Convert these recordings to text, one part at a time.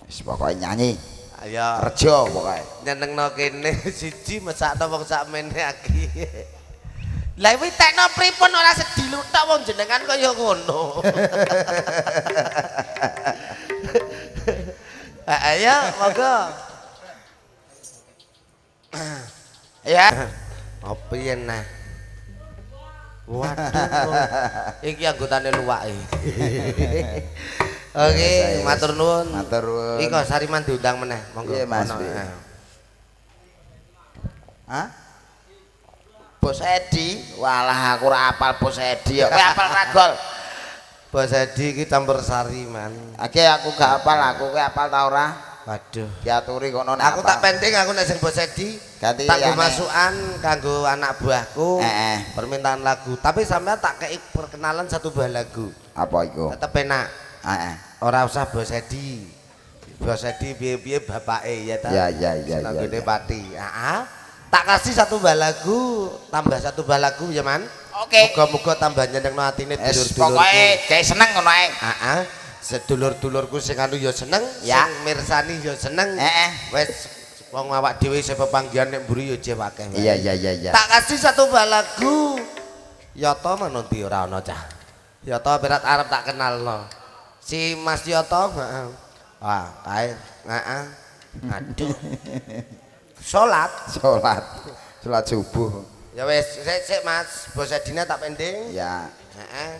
Wis pokoke nyanyi. Ayo. Rejo pokoke. Nyenengno kene siji mesakno wong sakmene iki. Lah kuwi tekno pripun ora sedilu tok wong jenengan kaya ngono. Ayo monggo. Ya. Apa yen nah? Waduh. Iki anggotane luwake. Oke, matur nuwun. Matur nuwun. Iki kok Sariman diundang meneh, monggo. Iya, Mas. Hah? Bos Edi, walah aku ora apal Bos Edi ya. Kowe apal ra, Gol? Bos Edi iki campur sari, Man. Oke, aku gak apal, aku kowe apal ta ora? Waduh. Diaturi kono nek aku tak penting aku nek sing Bos Edi. Ganti kanggo masukan kanggo anak buahku. Permintaan lagu. Tapi sampean tak kei perkenalan satu buah lagu. Apa iku? Tetep enak. Heeh. Ora usah Bos Edi. Bos Edi piye-piye bapake ya ta. Ya ya ya. Langgone Pati. Heeh. Tak kasih satu buah lagu, tambah satu buah lagu ya, Man. Oke. Muga-muga tambah nyenengno atine dulur-dulurku. Pokoke gawe seneng ngono ae. Heeh. Sedulur-dulurku sing anu ya seneng, ya. Sing mirsani ya seneng. Heeh. Wis wong awak dhewe isih pepanggihan nek mburi ya jeh akeh. Iya iya iya iya. Tak kasih satu buah lagu. Yoto manunti ora ana cah. Yoto berat arep tak kenalno. Si Mas Yoto, heeh. Wah, kae, heeh. Aduh. Salat, salat. Salat subuh. Ya wis, sik sik Mas, Bos Edine tak pending. Ya. Heeh.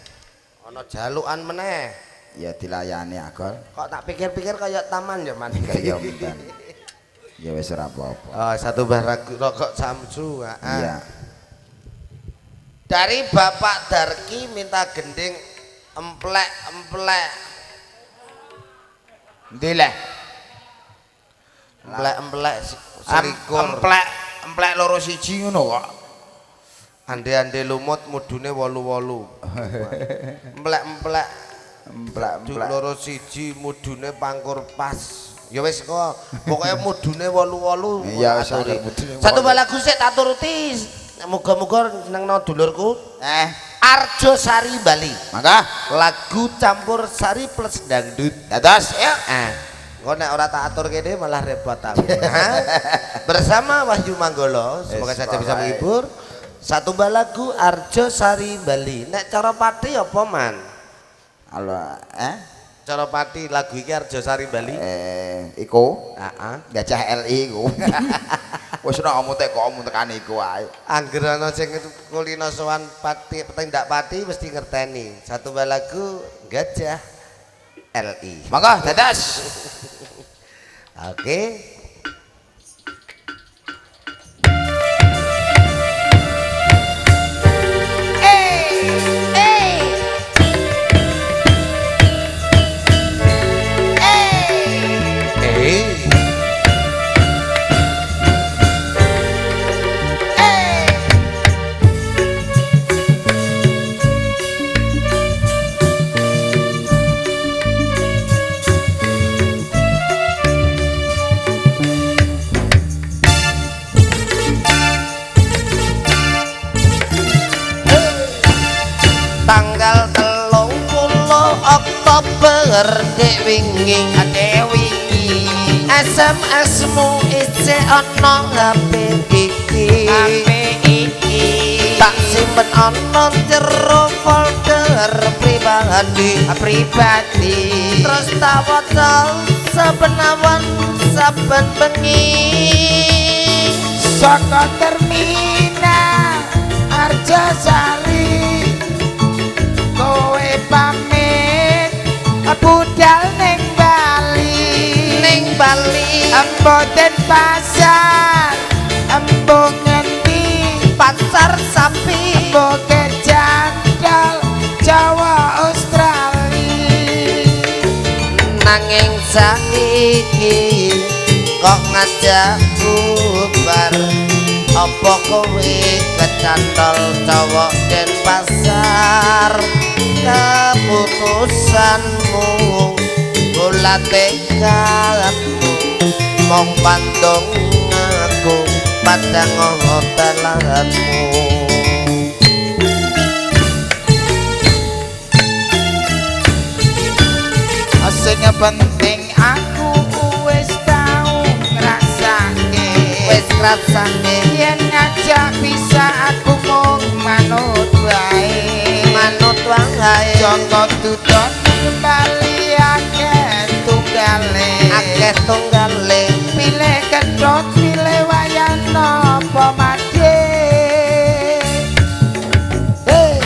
Ana jalukan meneh. Ya dilayani Agol. Kok tak pikir-pikir kaya taman ya, Man. Kaya mben. Ya wis ora apa-apa. Oh, satu bah ragu rokok Samsu, heeh. Iya. Dari Bapak Darki minta gending emplek-emplek. Endi leh? Emplek-emplek selikur. Emplek, emplek loro siji ngono kok. Ande-ande lumut mudune 88. Emplek-emplek. Emplek-emplek loro siji mudune pangkur pas. Ya wis kok, pokoke mudune 88. Iya wis satu lagu sik tak turuti. Muga-muga senengno dulurku. Arjo Sari Bali. Mangga. Lagu campur sari plus dangdut. Dados ya. Engko nek ora tak atur kene malah repot aku. Bersama Wahyu Manggolo, semoga saja bisa menghibur. Satu lagu Arjo Sari Bali. Nek cara pati apa, Man? Halo, Cara pati lagu iki Arjo Sari Bali. Iku. Heeh. Gajah LI iku. Wis ora omong teko omong tekan iku wae. Angger ana sing kulino sowan pati tindak pati mesti ngerteni. Satu lagu Gajah LI. Monggo dados. Oke. Tanggal 30 Oktober dek wingi wingi SMS-mu isih ana HP iki tak simpen ana jero folder pribadi pribadi terus tak waca saben awan saben bengi saka terminal Arjosari kowe pamit budal ning Bali ning Bali embo Denpasar embo ngendi pasar sapi embo kejandal Jawa Australia nanging saiki kok ngajak bubar apa kowe kecantol cowok Denpasar keputusanmu bola tekadmu mong pandong aku padang hotelanmu. penting aku wis tau ngrasake. Wis ngrasake yen ngajak bisa aku mung manut wae. Manut wae. Joko dudon kembali akeh tunggale. Akeh tunggale. Pilih kedhot pilih wayang napa madhe. Hey.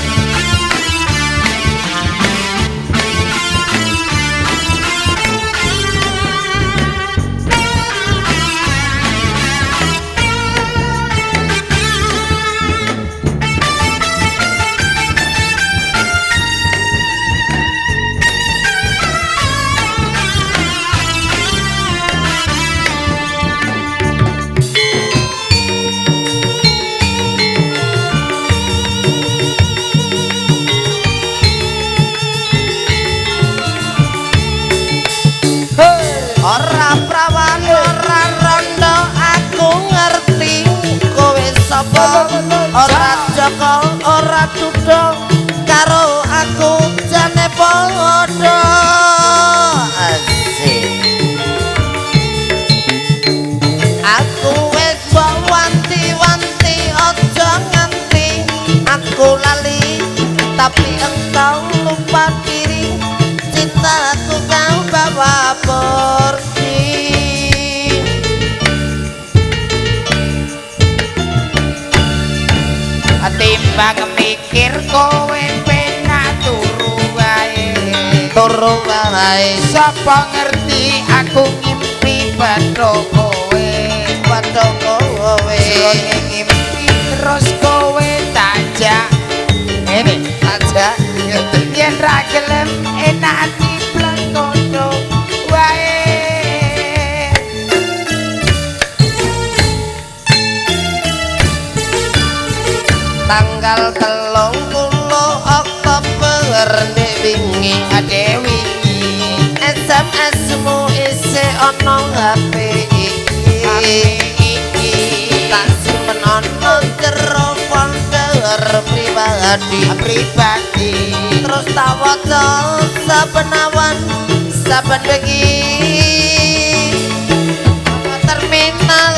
Ora prawan ora rondo aku ngerti kowe sapa. Ora Joko ora duda karo aku jane padha. Asik. Aku wis mbok wanti-wanti aja nganti aku lali, tapi engkau lupa diri. Cintaku kau bawa pergi. Timbang mikir kowe penak turu wae. Turu wae. Sapa ngerti aku ngimpi padha kowe. Padha kowe. Jroning ngimpi terus kowe tajak. Ngene tajak. Yen ra gelem enak diplek kono wae. Tanggal 30 Oktober wingi ade wingi SMS-mu isih ana HP iki. Tak simpen ana jero folder pribadi. Pribadi. Terus tak waca saben awan saben bengi. Terminal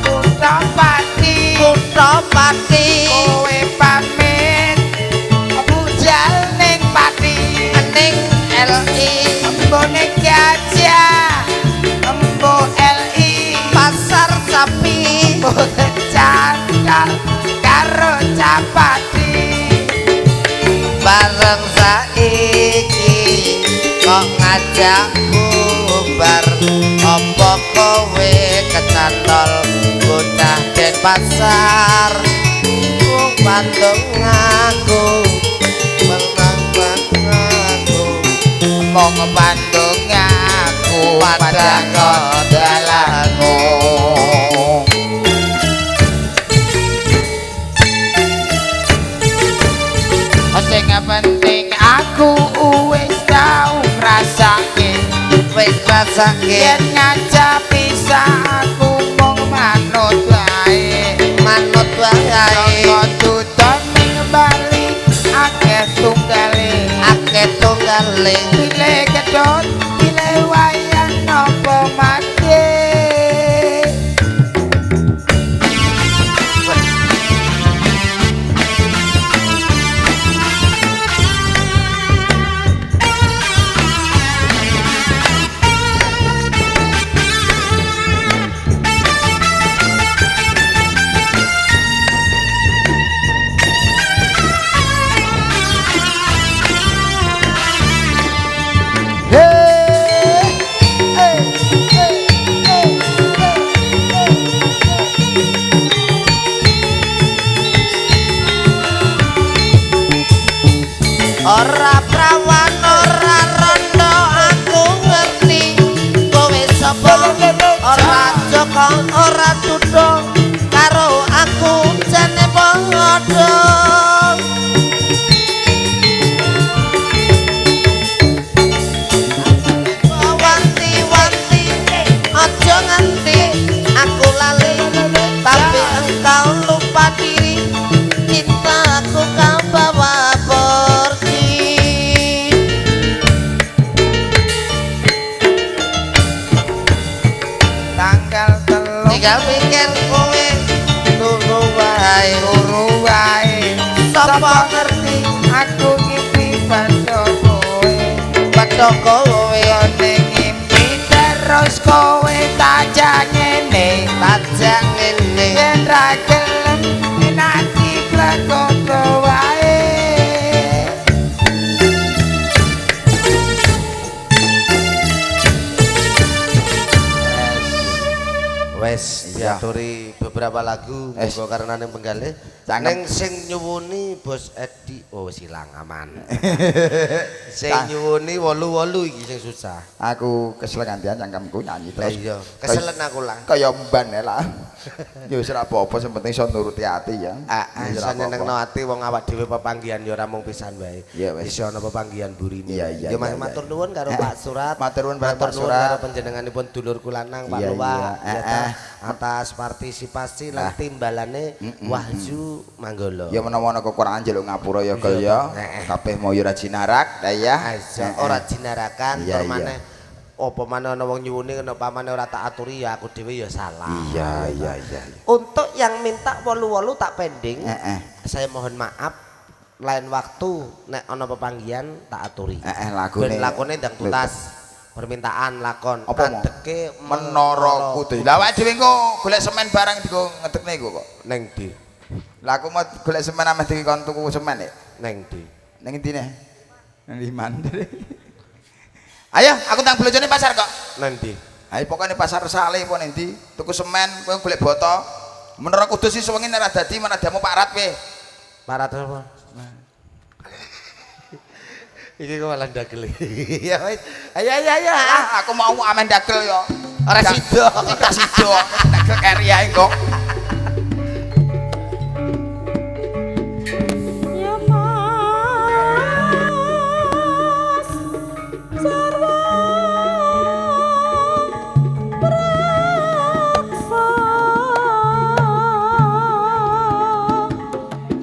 Kutha Pati. Kutha Pati. Kowe pamit budal ning Pati. Ning LI. Embone gajah embo LI. Pasar sapi. Candal karo capati. Bareng saiki kok ngajak bubar. Apa kowe kecantol bocah Denpasar? Ku pandung aku menang aku. Mong pandung aku padang dalanmu. Sing penting aku wis tau ngrasake. Wis ngrasake. Yen ngajak pisah aku mung manut wae. Manut wae. Joko dudon ning Bali akeh tunggale. Akeh tunggale. Pilih kedhot pilih wayang napa mate. Ora prawan ora rondo aku ngerti kowe sapa. Ora Joko ora duda karo aku jane padha. Wanti-wanti aja nganti aku lali, tapi engkau lupa diri. Cintaku kau bawa pergi. Tinggal mikir kowe turu wae. Turu wae. Sapa ngerti aku ngimpi padha kowe. Padha kowe. Ning ngimpi terus kowe tajak ngene. Tajak ngene. Yen ra gelem nanti plekoto wae. Wes diaturi beberapa lagu muga karenane penggalih. Neng sing nyuwuni Bos Edi, oh wis ilang aman. Sing nyuwuni 88 iki sing susah. Aku kesel gantian cangkemku nyanyi terus. Iya, keselen aku lah. Kaya mban ae lah. Ya wis ora apa-apa, sing penting iso nuruti ati ya. Heeh, iso nyenengno ati wong awak dhewe pepanggihan ya ora mung pisan wae. Iso ana pepanggihan burine. Ya matur nuwun karo Pak Surat. Matur nuwun Pak Surat. Karo panjenenganipun dulurku lanang Pak Luwak atas partisipasi lan timbalane Wahyu Manggolo. Ya menawa ana kekurangan njaluk ngapura ya Gol ya. Kabeh mau ya ora jinarak ta ya. Ora jinarakan tur maneh apa maneh ana wong nyuwuni kena pamane ora tak aturi ya aku dhewe ya salah. Iya iya iya. Untuk yang minta 88 tak pending. Saya mohon maaf lain waktu nek ana pepanggihan tak aturi. Heeh, lagune. Ben lakone ndang tuntas. Permintaan lakon adeke Menara Kudus. Lah awake dhewe engko golek semen barang digo ngedekne iku kok. Neng ndi? Lah aku mau golek semen ameh dikon tuku semen nek. Neng ndi? Neng ndi ne? Nang Liman. Ayo, aku tang blonjone pasar kok. Nang ndi? Ayo pokoknya pasar Sale apa ning ndi? Tuku semen, kowe golek boto. Menara Kudus iki sewengi nek ora dadi menadamu Pak Rat kowe. Pak Rat apa? Iki kok malah ndagel. Ya wis. Ayo ayo ayo. Aku mau amen ndagel ya. Ora sido. Ora sido. Ndagel keri ae kok. Ya Mas Sarwa Praksa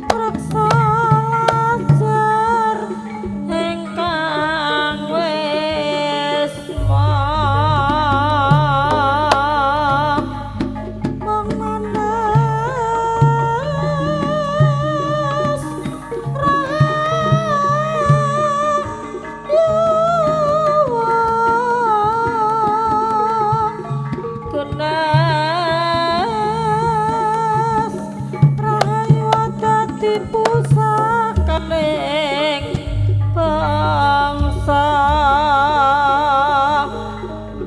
Praksa lajar ingkang wisma mung manas rahayu genes rahayu dadi pusakaning bangsa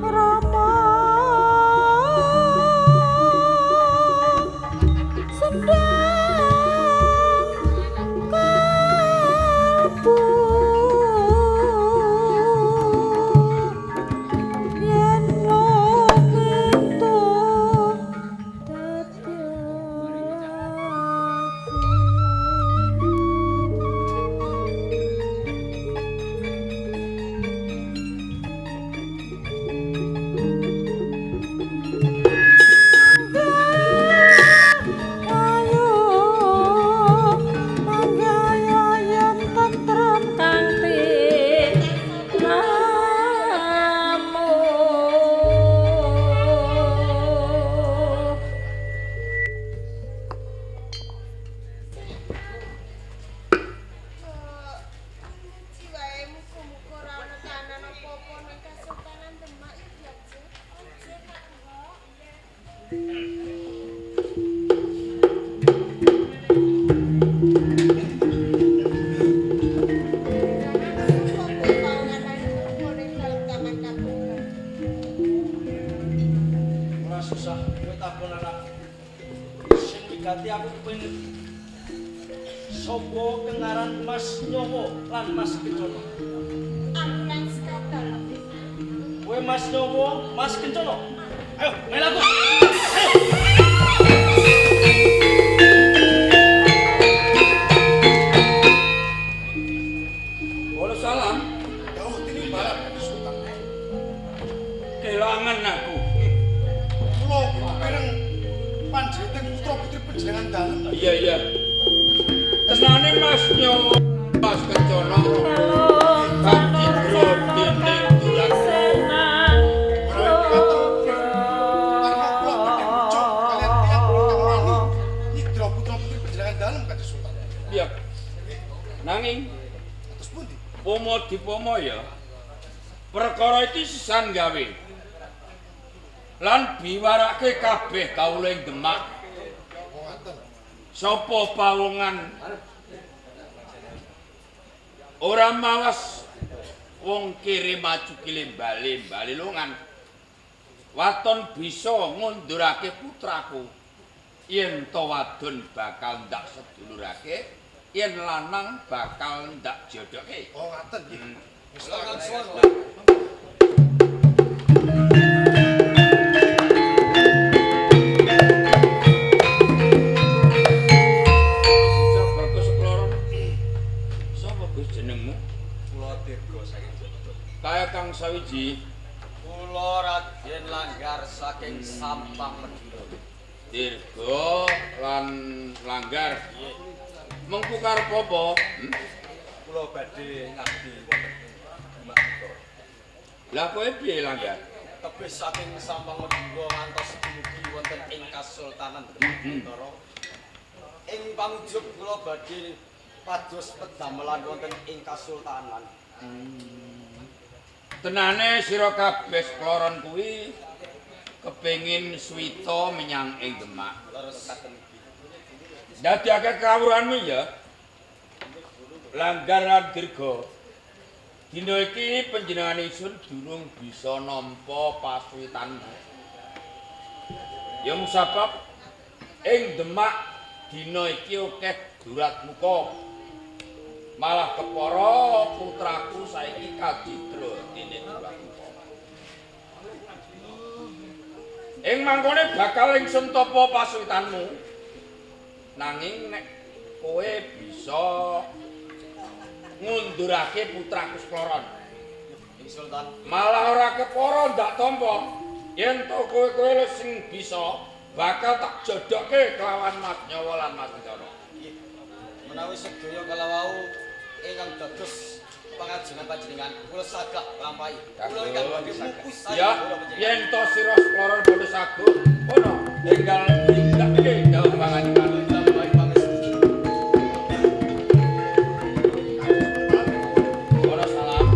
Rama sendang kalbu yen wong entuk dadi Ayo mangga ayem tentrem kang tinamu. Muji wae muga-muga ora ana kahanan apa-apa ning Kasultanan Demak ya Diaje. Oje Kak Mbok. Ora susah kowe takon anakku. Sing wigati aku kepengin sapa kengaran Mas Nyawa lan Mas Kencana. Aku lan Sekadar. Kowe Mas Nyawa, Mas Kencana. Ayo, main aku. Bolo salam. Jauh tinimbal Sultan. Kelangan aku. Kula pireng panjenengan putra putri panjenengan dalem. Iya iya. Tenane Mas Nyawa, Mas Kencana. Bagi dening tulang. Karena kula badhe mucuk. Pomo dipomo ya. Perkara iki sisan gawe. Lan biwarake kabeh kawula ing Demak. Sapa pawongan ora mawas wong kere maju kile bali-bali lungan. Waton bisa ngundurake putraku. Yen to wadon bakal ndak sedulurake, yen lanang bakal ndak jodohke. Oh ngaten nggih. Bagus kloron. Sapa Gus jenengmu? Kula Dirga saking Jeduk. Kaya Kang Sawiji. Kula Raden Langgar saking Sampang Madura. Dirga lan Langgar. Mengku karep apa? Kula badhe ngabdi wonten ing Demak Utara. Lah kowe piye Langgar? Tebih saking Sampang Madura ngantos dumugi wonten ing Kasultanan Demak Utara. Ing pangujug kula badhe pados pedamelan wonten ing Kasultanan. Tenane sira kabeh kloron kuwi kepengin swita menyang ing Demak. Leres. Dadiake kawruhanmu ya. Langgar lan Dirga. Dina iki panjenengan ingsun durung bisa nampa pasuwitanmu. Ya mung sabab ing Demak dina iki akeh durat muka. Malah kepara putraku saiki kacidra dene durat muka. Ing mangkone bakal ingsun tapa pasuwitanmu. Nanging nek kowe bisa ngundurake putraku Sekloron. Ing Sultan. Malah ora kepara ndak tampa. Yen to kowe-kowe sing bisa bakal tak jodohke kelawan Mas Nyawa lan Mas Kencana. Nggih. Menawi sedaya kala wau ingkang dados pangajengan panjenengan kula saged lampahi. Kula ingkang badhe mukus Ya, yen to sira Sekloron padha saguh, kono enggal tindakake dawuh pangandikan. Ora salah.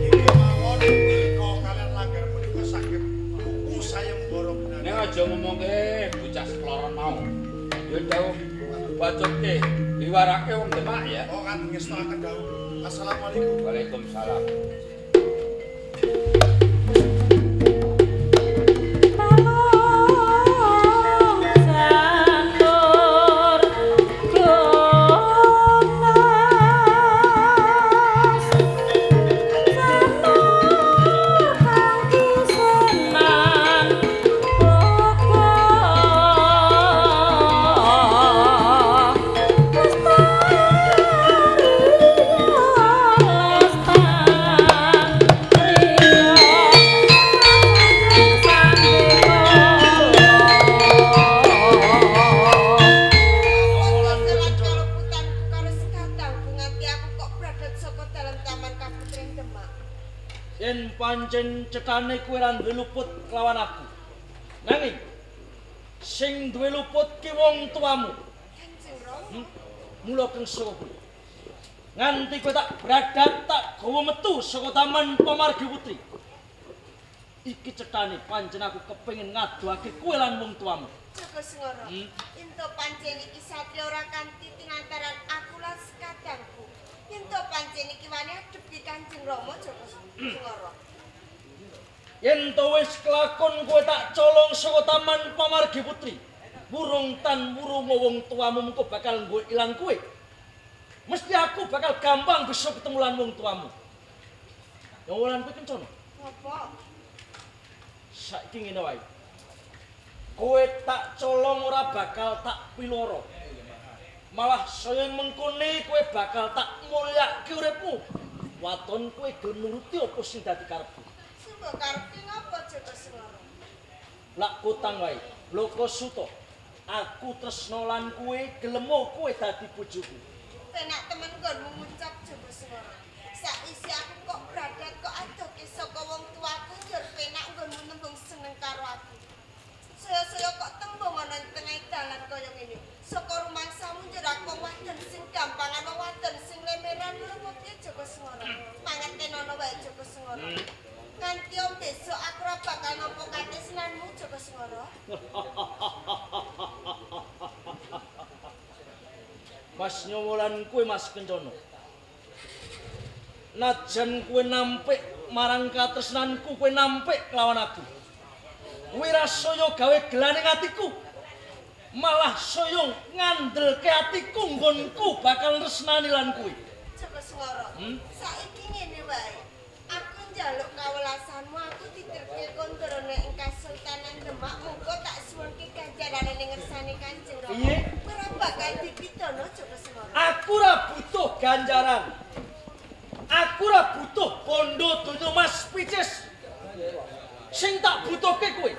Iki mawon Dirga kalian Langgar punika saged tuku sayembara Ning benar. aja ngomongke bocah Sekloron mau. Ya dawuh bacotke, diwarake wong Demak ya. Oh ngaten ngestokaken dawuh. Assalamualaikum. Waalaikumsalam. Balung janur gonas janur kang kisenan boga Selat kaleputanku karo sekatangku nganti aku kok bradat saka dalam taman Kaputren Demak. Yen pancen cetane kowe ra duwe luput kelawan aku. Nanging sing duwe luput ki wong tuamu. Kanjeng Rama, Mula kengsa kowe. Nganti kowe tak bradat tak gawa metu saka taman Pamargi Putri. Iki cetane pancen aku kepengin ngadohake kowe lan wong tuamu. Joko Sengoro. Ento pancen iki satriya ora kanthi tinantaran aku lan sekatangku. Ento pancen iki wani adepi Kanjeng Rama Joko Sengoro. Yen to wis kelakon kowe tak colong saka taman Pamargi Putri. Wurung tan wurung wong tuamu mengko bakal nggo ilang kowe. Mesti aku bakal gampang bisa ketemu lan wong tuamu. Ya lan kowe kencana. Ngopo? Saiki ngene wae. Kowe tak colong ora bakal tak piloro. Malah saya mengkone kowe bakal tak mulyake uripmu. Waton kowe gelem nuruti apa sing dadi karepku. Sing mbok karepe ngopo Joko Sengoro? Lak kutang wae, Loko Suto. Aku tresno lan kowe gelemo kowe dadi bojoku. Penak temen nggonmu ngucap Joko Sengoro. Sakwise aku kok bradat kok adohke saka wong tuaku njur penak nggonmu nembung seneng karo aku. Saya-saya kok tembung ana ing tengah dalan kaya ngene. Saka rumangsamu njur aku wong wadon sing gampangan wong wadon sing lemeran ngono apa piye Joko Sengoro? Mas Nyawa lan kowe Mas Kencana. Najan kowe nampik marang katresnanku, kowe nampik kelawan aku. Kowe ra saya gawe gelane atiku. Malah saya ngandelke atiku nggonku bakal tresnani lan kowe. Joko Sengoro. Saiki ngene wae. Aku njaluk kawelasanmu, aku diterke kondorone ing Kasultanan Demak, muga tak suwunke ganjarane ning ngersane Kanjeng Rama. Piye? Kowe ora bakal dipidana Joko Sengoro. Aku ora butuh ganjaran. Aku ora butuh bondo donya Mas Picis. Sing tak butuhke kowe.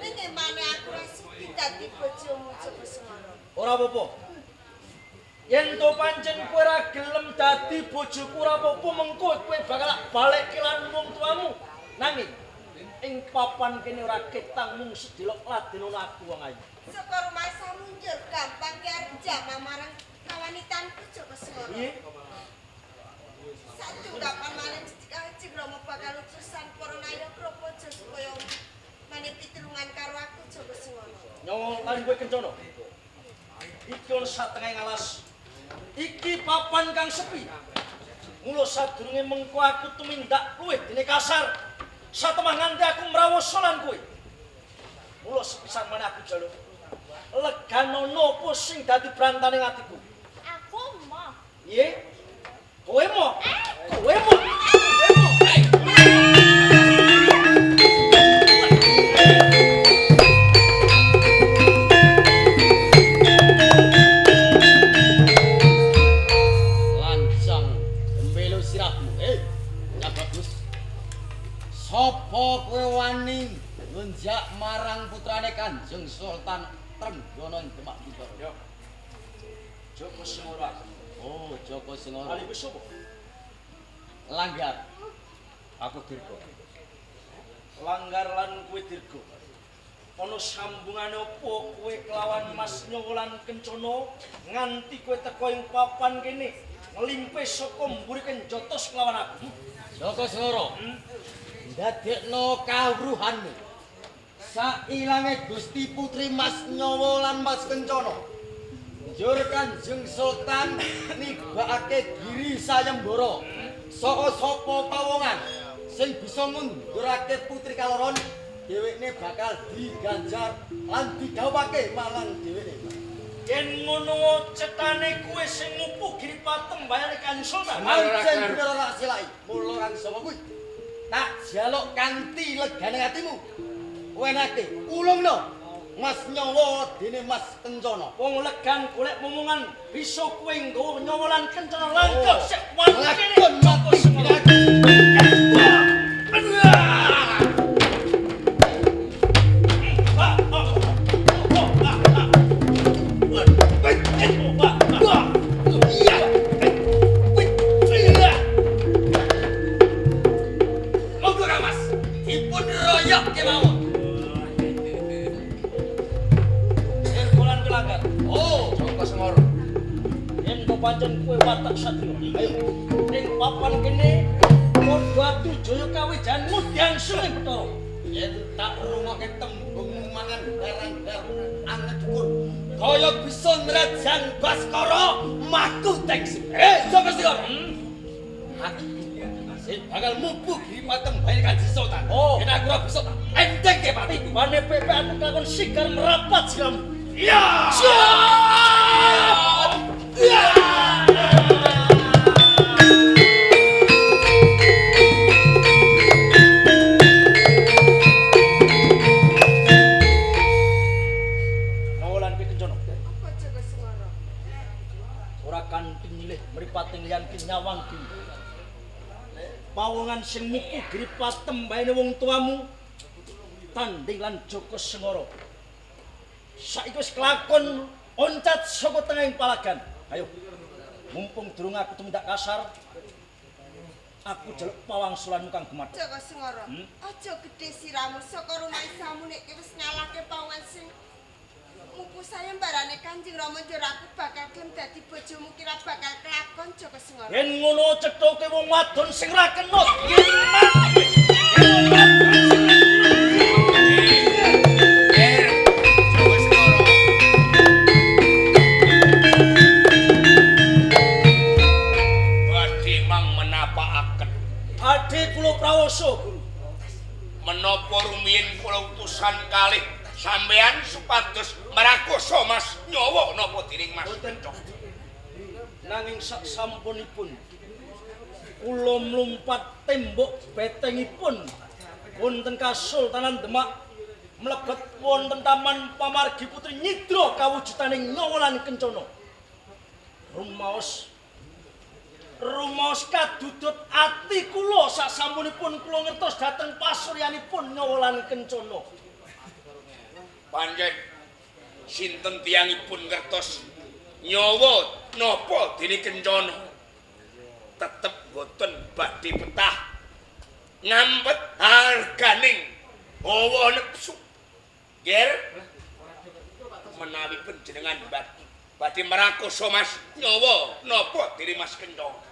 Ning emane aku ora sudi dadi bojomu Joko Sengoro. Ora apa-apa. Yen to pancen kowe ora gelem dadi bojoku ora apa-apa, mengko kowe bakal balik lan wong tuamu. Nanging ing papan kene ora ketang mung sedelok laden ana aku wong ayu. Saka rumasamu njur gampang ki arep jamah marang kawanitanku Joko Sengoro. Piye? Satunggapan malih Kanjeng Rama bakal utusan para naya krapaja supaya mane pitulungan karo aku Joko Sengoro. Nyawa lan kowe Kencana. Iki ana satengahing alas. Iki papan kang sepi. Mula sadurunge mengko aku tumindak luwih dene kasar. Satemah nganti aku mrawosa lan kowe. Mula sepisan maneh aku njaluk. Leganono apa sing dadi brantane atiku? Aku moh. Piye? Kowe mo? Kowe mo? Kowe mo? Lancang mbelo sirahmu. Ya bagus. Sopo kowe wani ngunjak marang putrane Kanjeng Sultan Trenggana ing Demak Bintara? Joko Sengoro aku. Oh, Joko Sengoro. Ali wis sapa? Langgar. Aku Dirga. Langgar lan kowe Dirga. Ana sambungane apa kowe kelawan Mas Nyawa lan Kencana nganti kowe teka ing papan kene nglimpe saka mburi kenjotos kelawan aku. Joko Sengoro. Ndadekno kawruhanmu. Sailange Gusti Putri Mas Nyawa lan Mas Kencana. Njur Kanjeng Sultan nibakake giri sayembara. Saka sapa pawongan sing bisa ngundurake putri kaloron, dhewekne bakal diganjar lan digawake marang dhewekne. Yen ngono cetane kowe sing ngupu giri patembayane Kanjeng Sultan. Pancen bener ora silai. Mula kang sapa kuwi? Tak jaluk kanthi legane atimu. Wenake ulungno Mas Nyawa dene Mas Kencana. Wong legan golek momongan bisa kowe nggawa nyawa lan Kencana langkah sik wani kene. Lakon mati Sengoro. Monggo Kang Mas, dipun royok kemawon. Dirgolan kelanggar. Oh, Joko Sengoro. Yen to pancen kowe watak satriya. Ayo ning papan kene padha adu jaya kawijayan mudyan sung ing Bathara. Yen tak rungokke tembung mangan barang-barang anget dhuwur kaya bisa nrajang Baskara maku tengsi. Joko Sengoro. Aku sing bakal mupu giri patembayan Kanjeng Sultan. Oh. Yen aku ora bisa tak entengke patiku. Pane pepe aku kelakon sigar merapat silamu. Iya. Siap! Iya. Nyawa lan kowe Kencana. Apa Joko Sengoro? Ora kanthi nyilih mripating liyan ki nyawang ki. Pawongan sing muku giri patembayane wong tuamu tanding lan Joko Sengoro. Saiki wis kelakon oncat saka tengahing palagan. Ayo. Mumpung durung aku tumindak kasar, aku jaluk pawangsulanmu kang gumathok. Joko Sengoro, aja gedhe siramu saka rumangsamu nek wis ngalahke pawongan sing mupu sayembarane Kanjeng Rama njur aku bakal gelem dadi bojomu kira bakal kelakon Joko Sengoro. Yen ngono cethoke wong wadon sing ra kena yen mati. Wong wadon sing Joko Sengoro. Badhe kula prawosa, Guru. Menapa rumiyin kula utusan kalih sampeyan supados mrakosa Mas Nyawa napa dening Mas Kencana? Nanging sak sampunipun kula mlumpat tembok betengipun wonten Kasultanan Demak mlebet wonten Taman Pamargi Putri nyidra kawujudane nyawa lan kencana. Rumaos kadudut ati kula sak sampunipun kula ngertos dhateng pasuryanipun nyawa lan kencana. Pancen sinten tiyangipun ngertos nyawa napa dene kencana tetep boten badhe petah ngampet harganing hawa nepsu. Ger menawi panjenengan badhe mrakosa Mas nyawa napa dene Mas Kencana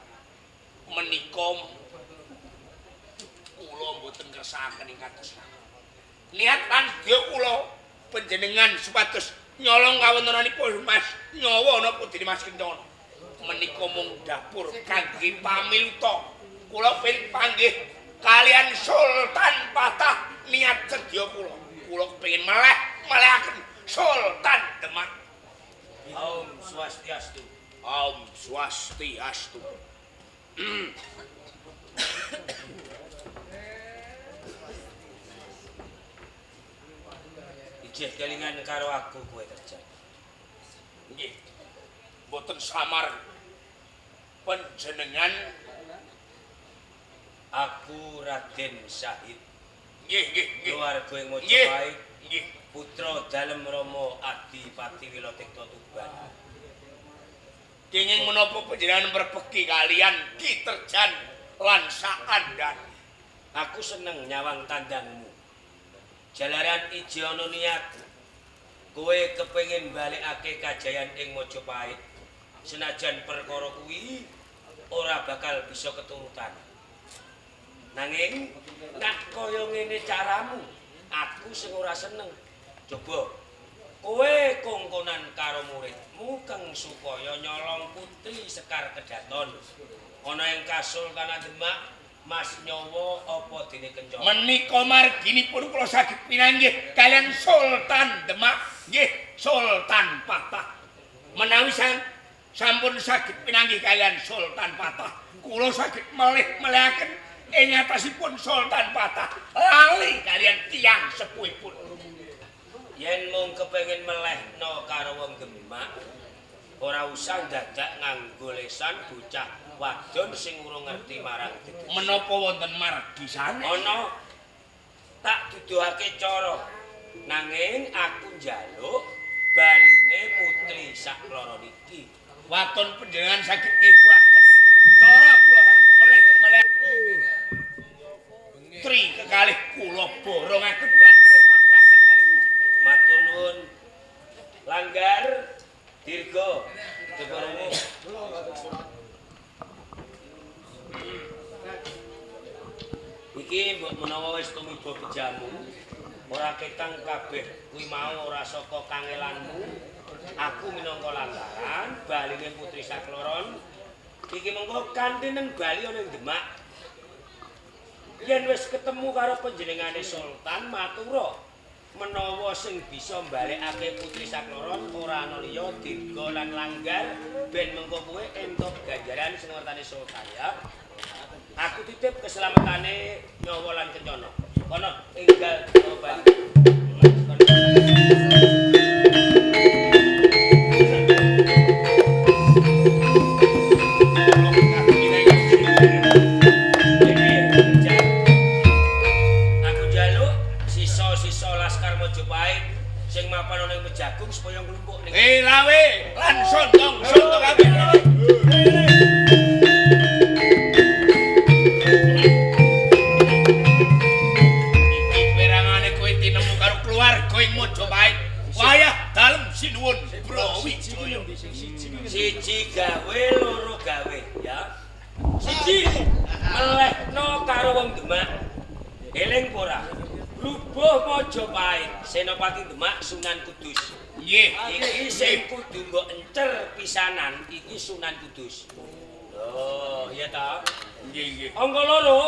menika kula mboten ngersakaken ing kados niat lan sedaya kula panjenengan supados nyolong kawontenanipun Mas nyawa napa dene Mas Kencana menika mung dapur kangge pamiluta. Kula pin panggih kalian Sultan Patah niat sedya kula. Kula kepengin meleh-melehaken Sultan Demak. Om Swastiastu. Om Swastiastu. Ijih kelingan karo aku kowe Terjan. Nggih. Mboten samar panjenengan aku Raden Syahid. Nggih, nggih, nggih. Keluarga ing Majapahit. Nggih. Putra dalem Rama Adipati Wilatikta Tuban. Kenging menapa panjenengan mrebeki kalian Ki Terjan lan sakandan? Aku seneng nyawang tandangmu. Jalaran iji ana niat kowe kepengin balekake kajayan ing Majapahit. Senajan perkara kuwi ora bakal bisa keturutan. Nanging nek kaya ngene caramu, aku sing ora seneng. Coba kowe kongkonan karo muridmu keng supaya nyolong putri Sekar Kedaton. Ana ing Kasultanan Demak, Mas Nyawa apa dene Kencana? Menika marginipun kula saged pinanggih kalian Sultan Demak, nggih Sultan Patah. Menawi sampun saged pinanggih kalian Sultan Patah, kula saged melih-melihaken ing atasipun Sultan Patah lali kalian tiyang sepuhipun. Yen mung kepengin melehno karo wong Demak, ora usah dadak nganggo lesan bocah wadon sing urung ngerti marang dedesi. Menapa wonten margi sanes? Ana, tak duduhake cara. Nanging aku njaluk baline putri sakloron iki. Waton panjenengan saged ngeguaken cara kula saged melih-melih putri kekalih kula borongaken lan kula pasrahaken kalih panjenengan. Matur nuwun. Langgar Dirga coba rungu. Iki mbok menawa wis tumiba bejamu, ora ketang kabeh kuwi mau ora saka kangelanmu. Aku minangka lantaran baline putri sakloron iki mengko kantinen bali ana ing Demak. Yen wis ketemu karo panjenengane Sultan matura menawa sing bisa mbalekake putri sakloron ora ana liya Dirga lan Langgar ben mengko kowe entuk ganjaran sing ngertane Sultan ya. Aku titip keselamatane nyawa lan kencana. Kono enggal bali. Aku njaluk sisa-sisa laskar Majapahit sing mapan ana ing Mejagung supaya nglumpuk ning Lawe lan sondong sondong kabeh. Iki perangane kowe tinemu karo keluarga ing Majapahit. Wayah dalem sinuwun Brawijaya. Siji gawe, loro gawe ya. Siji melehno karo wong Demak. Eling apa ora? Rubuh Majapahit, Senopati Demak Sunan Kudus. Nggih. Iki sing kudu mbok encer pisanan iki Sunan Kudus. Oh, iya ta? Nggih, nggih. Angka loro,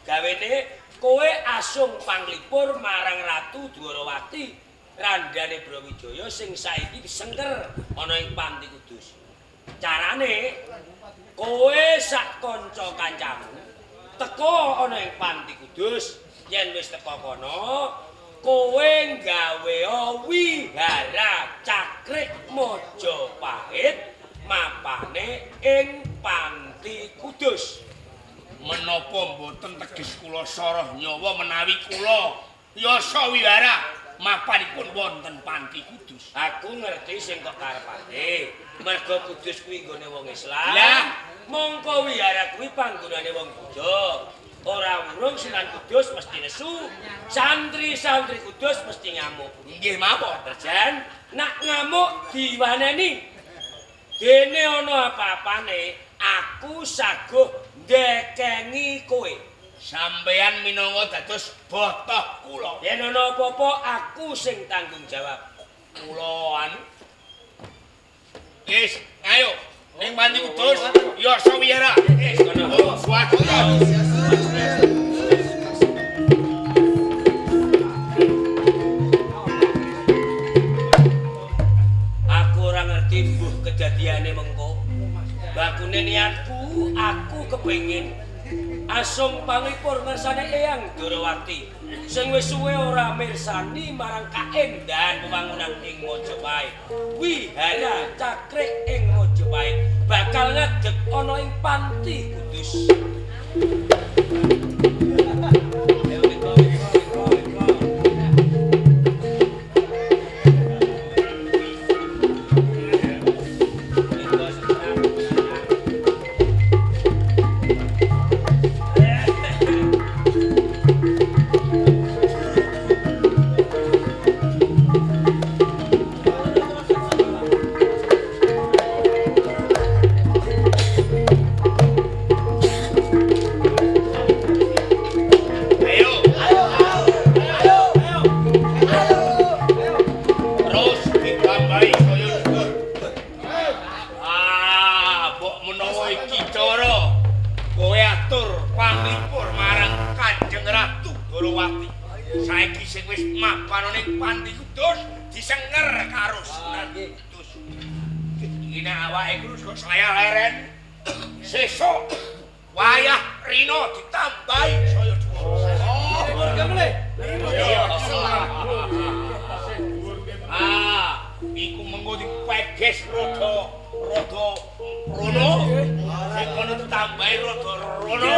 gawene kowe asung panglipur marang Ratu Dwarawati, randhane Brawijaya sing saiki disengker ana ing Panti Kudus. Carane kowe sak kanca kancamu teka ana ing Panti Kudus, yen wis teka kono kowe nggawe wihara Cakrik Majapahit mapane ing Panti Kudus. Menapa mboten teges kula soroh nyawa menawi kula yasa wihara mapanipun wonten Panti Kudus? Aku ngerti sing kok karepake. Mergo Kudus kuwi nggone wong Islam. Lah, mongko wihara kuwi panggonane wong Buddha. Ora urung Sunan Kudus mesti nesu, santri-santri Kudus mesti ngamuk. Nggih mawon. Terjan, nak ngamuk diwaneni. Dene ana apa-apane, aku saguh ndekengi kowe. Sampeyan minangka dados botoh kula. Yen ana apa-apa aku sing tanggung jawab. Kula anu. Wis, ayo ning Panti Kudus yasa wihara. Wis kono. Oh, swadya. Aku ora ngerti mbuh kedadiane mengko. Bakune niatku aku kepengin asung panglipur ngersane Eyang Dwarawati sing wis suwe ora mirsani marang kaendahan wewangunan ing Majapahit. Wihara Cakrik ing Majapahit bakal ngadeg ana ing Panti Kudus. Ayo. Ayo. Terus ditambahi kaya dhuwur. Ah, mbok menawa iki cara kowe atur panglipur marang Kanjeng Ratu Dwarawati. Saiki sing wis mapan ning Panti Kudus disenger karo Sunan Kudus. Iki nek awake terus kok saya leren. Sesuk wayah rina ditambahi saya dhuwur. Oh, Ah, iku mengko dipeges rada rada rono. Sing kono ditambahi rada rono.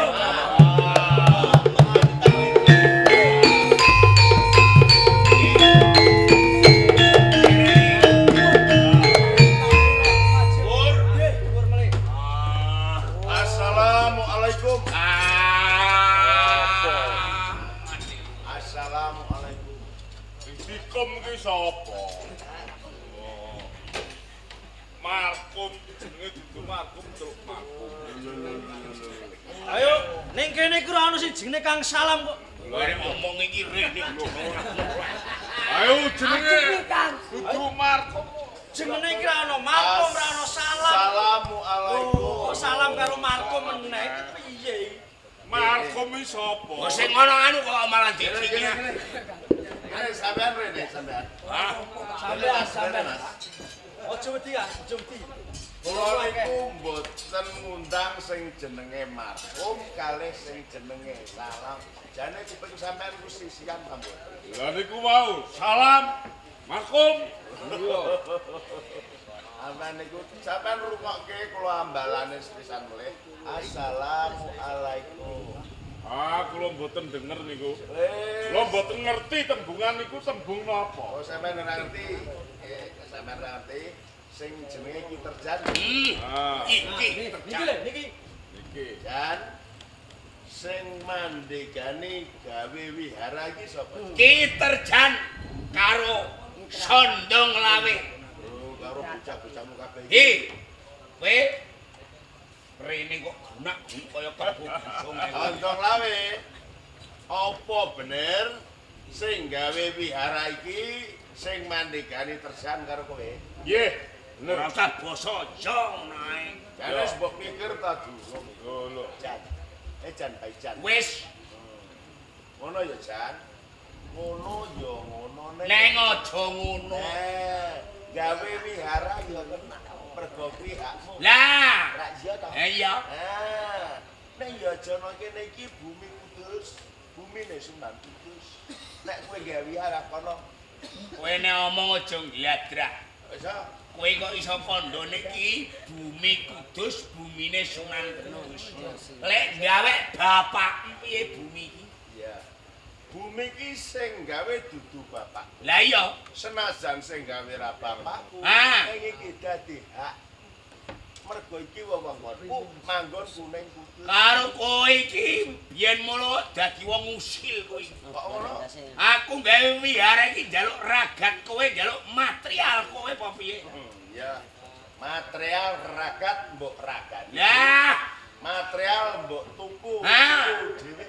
Assalamualaikum. Ah. Assalamualaikum. Dikom ki sapa? Markum jenenge dudu Markum truk Markum. Ayo, ning kene iku ora ono sing jenenge Kang Salam kok. Lha nek omong iki rene lho. Ayo jenenge dudu Markum. Jenenge iki ora ono Markum, ora ono Salam. Assalamualaikum. Kok salam karo Markum meneh iki piye iki? Markum iki sapa? Kok sing ngono anu kok malah diciki. Ini sampean rene sampean. Wah, Sampean sampean. Mas. Aja wedi ah, aja wedi. Kula niku mboten ngundang sing jenenge Markum kalih sing jenenge Salam. Jane kuping sampean ku sisian ta mboten? Lah niku mau salam Markum. Sampean niku sampean rungokke kula ambalane sepisan melih. Assalamualaikum. Ah, kula mboten denger niku. Eh, Kula mboten ngerti tembungan niku tembung napa. oh sampean ora ngerti. Sampean ora ngerti sing jenenge Ki Terjan. Ah, iki Niki lho, niki. niki. Jan sing mandegani gawe wihara iki sapa? Ki Terjan karo Sondong Lawe. Oh, karo bocah-bocahmu kabeh iki. Hi. Kowe rene kok gunak-gunik kaya kebo busung ae. Sondong Lawe. Apa bener sing gawe wihara iki sing mandegani Terjan karo kowe? Nggih, bener. Ora usah basa jong nae. Jane wis mbok pikir ta durung. Lho, lho. Jan. Jan Baijan. Wis. Ngono ya, Jan. Ngono ya ngono ning. Neng aja ngono. Gawe wihara ya kena mergo kuwi hakmu. Lah. Rak iya ta? Iya. Ah. Ning ya aja ana kene iki bumi Kudus, bumine Sunan Kudus. Nek kowe gawe wihara kono, kowe nek omong aja ngladrah. Wis ah. Kowe kok iso kandha niki bumi Kudus, bumine Sunan Kudus. Lek gawe bapak piye bumi iki? Iya. Bumi iki sing gawe dudu bapak. Lah iya, senajan sing gawe ra bapakku, ning iki dadi hak. Mergo iki wewengkonku manggon kuning Kudus. Karo kowe iki biyen mulo dadi wong usil kowe. Kok ngono? Aku gawe wihara iki njaluk ragat kowe, njaluk material kowe apa piye? Iya. Material ragat mbok ragani. Lah, material mbok tuku tuku dhewe.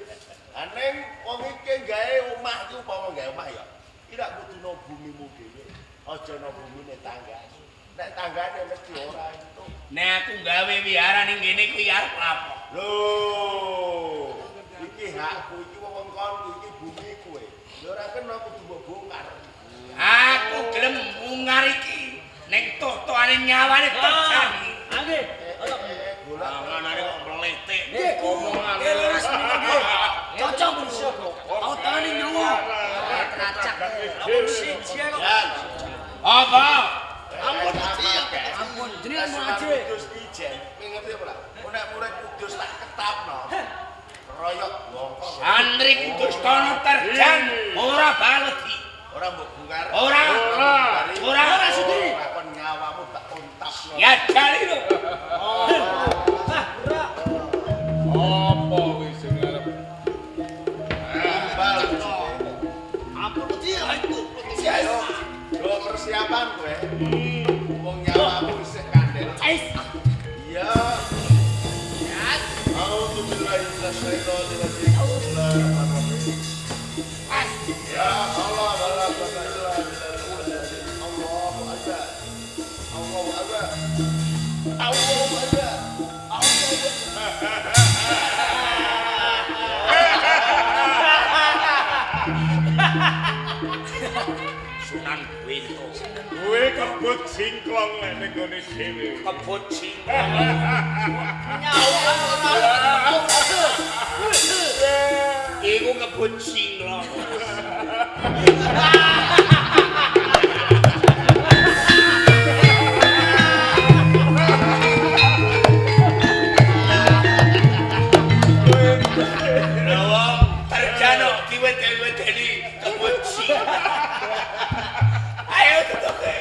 Aning wong iki gawe omah iki upama gawe omah ya. Iki rak kudu nang bumimu dhewe. Aja nang bumine tanggamu. Nek tanggane mesti ora entuk. Nek aku gawe wihara ning kene kuwi arep lapo? Lho, iki hakku, iki wewengkonku, iki bumi kowe. Lho ora kena kudu mbok bongkar. Aku gelem bongkar iki ning totoane nyawane terjan. Ha nggih. Anganane kok mlethek. Nggih, omongane. Leres menika nggih. Cocok manusia kok. Otone nyawa. Tracak. Ampun siji kok. Apa? Ampun ampun jenengan mau aja. Kudus ijen, kowe ngerti apa ora? Nek murid Kudus tak ketapno. Royok bongkok. Santri Kudus kono terjan ora baledi. Ora mbok bongkar. Ora. Ora. Ora sudi. Ora kon nyawamu tak untapno. Ya jali lho. Ah, ora. Apa kuwi sing arep? Tumbal. Ampun wedi aku. Ayo, do persiapan kowe. Wong nyawamu isih kandel. Iya. A'udzubillahi minasyaitonir rajim. Bismillahirrahmanirrahim. Ya Allah, wala quwwata illa billah. Allahu akbar. Allahu akbar. Allahu akbar. Allahu akbar. Sunan Bento. Kowe kebut singklong lek ning gone dhewe. Kebut singklong. Nyawa ora. Iku kebut singklong. Lha wong terjan kok diwedeni-wedeni kebut singklong. Ayo tutuke.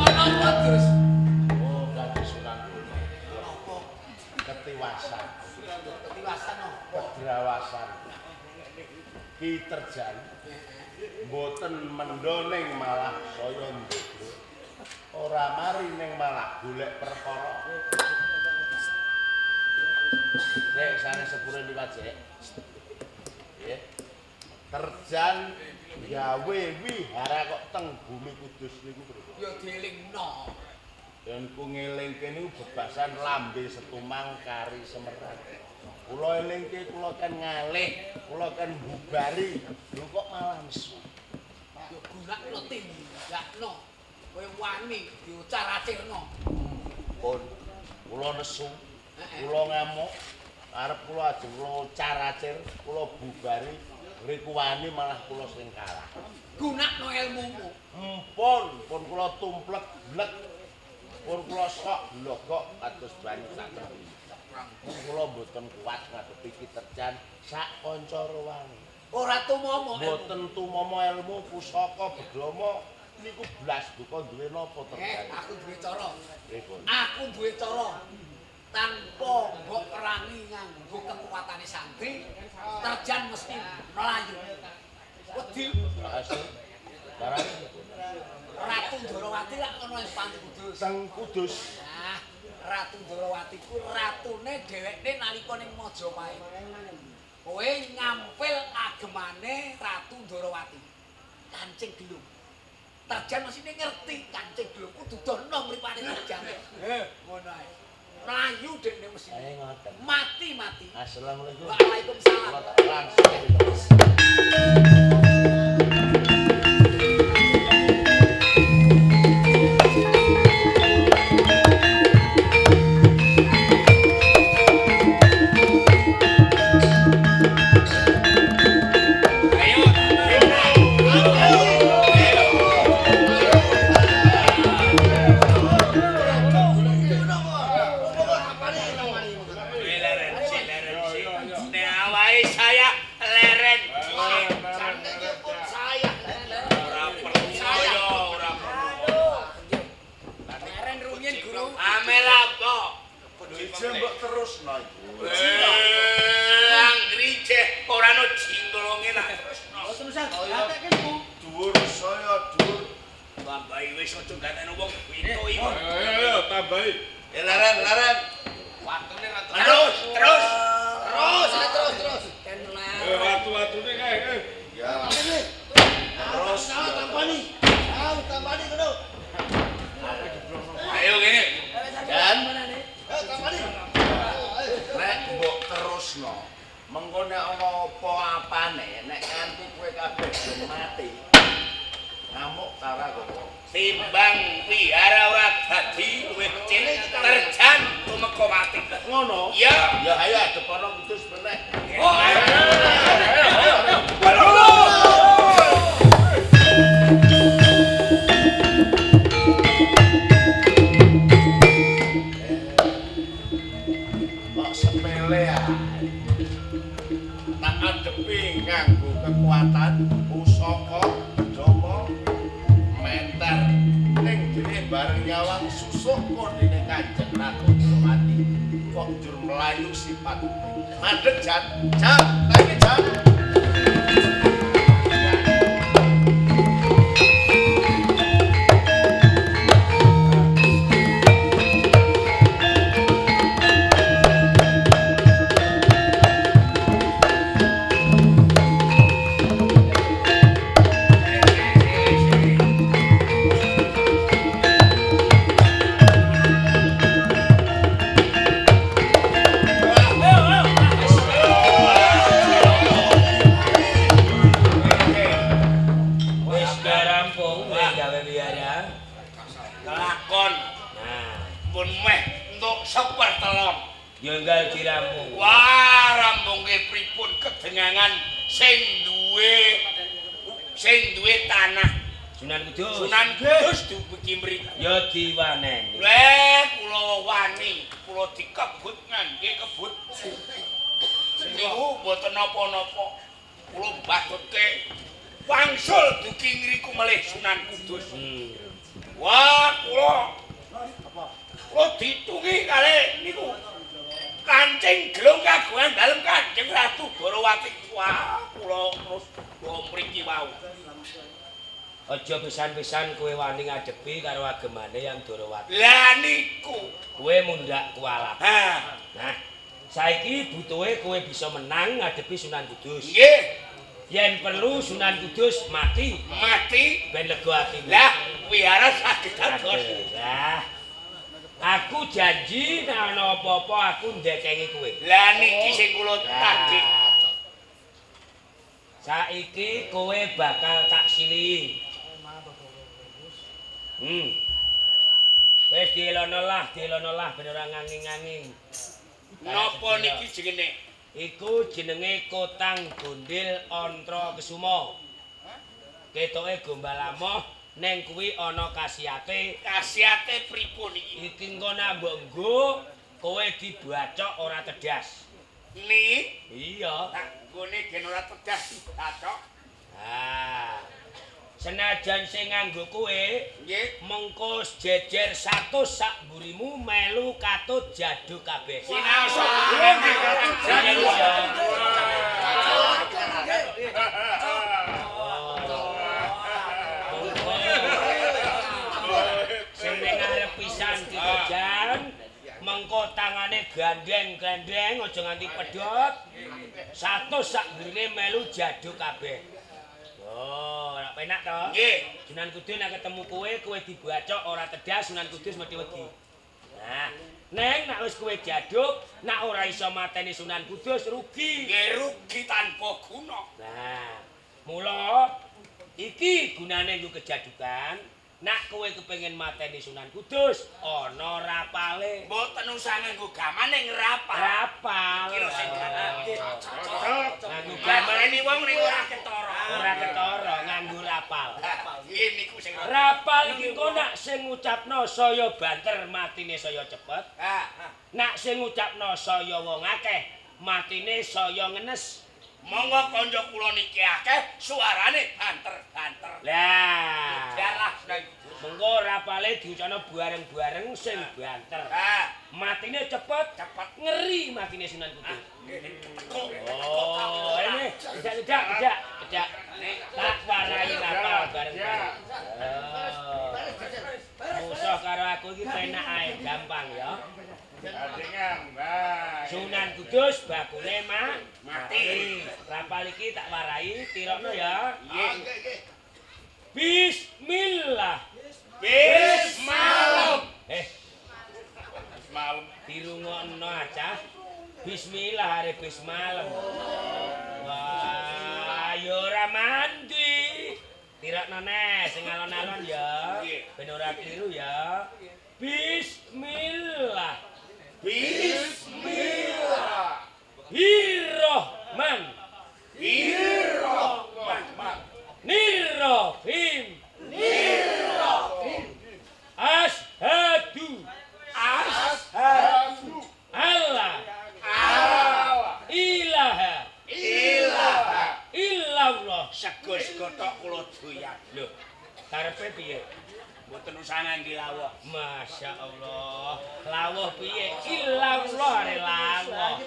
Ana apa terus? Oh, kanthi Sunan Bonang. Ketiwasan. Ketiwasan apa? Kedrawasan. Ki Terjan mboten mendho ning malah saya ndodro. Ora mari ning malah golek perkara. Sik sane sepure liwat sik. Nggih. Terjan gawe wihara kok teng bumi Kudus niku pripun? Ya dielingno. Yen ku ngelingke niku bebasan lambe setumang kari semerang. Kula elingke kula kan ngalih, kula kan bubari. Lho kok malah nesu. Ya gunakno tindakno. Kowe wani diocar-acirno. Pun kula nesu, kula ngamuk, arep kula ajeng kula ocar-acir, kula bubari, ngriku wani malah kula sing kalah. Gunakno ilmumu. Mpun, pun kula tumplek blek. Pun kula sok blogok kados banyu sak tepi. Kula mboten kuat ngadepi Ki Terjan sak kanca ruwange. Ora tumomo ilmu. Mboten tumomo ilmu pusaka bedomo niku blas duka duwe napa Terjan. Aku duwe cara. Pripun? Aku duwe cara. Tanpa mbok perangi nganggo kekuatane santri, terjan mesti melayu. Wedi. Ratu Ndorowati lak ana ing Panti Kudus. Sang Kudus. Nah, Ratu Ndorowati ku ratune dhewekne nalika ning Majapahit. Kowe nyampil agemane Ratu Ndorowati. Kancing gelung. Terjan mesine ngerti kancing gelung ku dudono mripate terjan. Heh, ngono ae. Mlayu dekne mesine. Mati-mati. Assalamualaikum. Waalaikumsalam. Langsung. Timbang wihara ora dadi luwih cilik terjan tumeka mati. Ngono? Iya. Ya ayo adepono Kudus meneh. Oh, ayo. Kok sepele ae. Tak adepi nganggo kekuatan pusaka Joko menter ning dene bareng nyawang susuk kondene Kanjeng Ratu Ndorowati kok njur mlayu sifat mandeg jan jan lagi jan. Sing duwe tanah Sunan Kudus. Sunan Kudus dugi mriku. Ya diwaneni. Lha kula wani, kula dikebut ngangge kebut. Niku mboten napa-napa. Kula mbatutke wangsul dugi ngriku melih Sunan Kudus. Wah, kula ditungi kalih niku. Kancing gelung kagungan dalem Kanjeng Ratu Ndorowati. Wah, kula terus kula mriki wau. Aja pisan-pisan kowe wani ngadepi karo agemane Yang Ndorowati. Lah niku kowe mundhak kualat. Ha. Nah, saiki butuhe kowe bisa menang ngadepi Sunan Kudus. Nggih. Yen perlu Sunan Kudus mati, mati ben lega atimu. Lah, wihara saged dados. Lah, aku janji nek ana apa-apa aku ndekengi kowe. Lah niki sing kula tagih. Saiki kowe bakal tak silihi. Wis dielono lah ben ora nganging-nganging. Napa niki jenenge? Iku jenenge Kotang Gondil Antra Kesuma. Ketoke gombal amoh ning kuwi ana kasiate. Kasiate pripun iki? Iki engko nek mbok nggo kowe dibacok ora tedas. Ni? Iya. Tak nggone gen ora tedas dibacok. Ah. Senajan sing nganggo kowe, Nggih. mengko jejer 100 sak mburimu melu katut jaduk kabeh. Sinaosa nggih katut jaduk. Sing ning ngarep pisan ditejan, mengko tangane gandeng-gandeng aja nganti pedhot. 100 sak mburine melu jaduk kabeh. Oh, ora penak to? Nggih. Sunan Kudus nek ketemu kowe, kowe dibacok ora tedas, Sunan Kudus mesti wedi. Nah, neng nek wis kowe jaduk, nek ora iso mateni Sunan Kudus rugi. Nggih rugi tanpa guna. Nah, mula iki gunane nggo kejadukan. Nek kowe kepengin mateni Sunan Kudus, ana rapale. Mboten usah nganggo gaman ning rapal. Rapal. Iki lho sing Cocok. Nganggo gaman Mateni wong ning ora ketara. Ora ketara nganggo rapal. Nggih niku sing Rapal iki engko nak sing ngucapno saya banter matine saya cepet. Nak sing ngucapno saya wong akeh matine saya ngenes. Monggo kanca kula niki akeh suarane banter-banter. Lah. Jalah Sunan Kudus. Mengko rapale diucapno bareng-bareng sing banter. Matine cepet, cepet ngeri matine Sunan Kudus. Tekuk. Oh, ini tidak. Tak warai rapal bareng-bareng. Oh. Musuh karo aku iki penak ae, gampang ya. Gandengan, nah. Sunan Kudus bakune mati. Rapal iki tak warai, tirokno ya. Nggih. Bismillah. Bismalem. Malem. Dirungokno acah. Bismillah are bismalem. Wah, ya ora mandi. Tirokno neh sing alon-alon ya. Ben ora kliru ya. Bismillah. Bismillah. Birrohman. Birrohman. Nirrohim. Nirrohim. Ashadu. Ashadu. Allah. Allah. Ilaha. Ilaha. Illallah. Sego-sego tok kula doyan. Lho, karepe piye? Mboten usah ngangge lawuh. Masya Allah. Lawuh piye? Illallah are lawuh.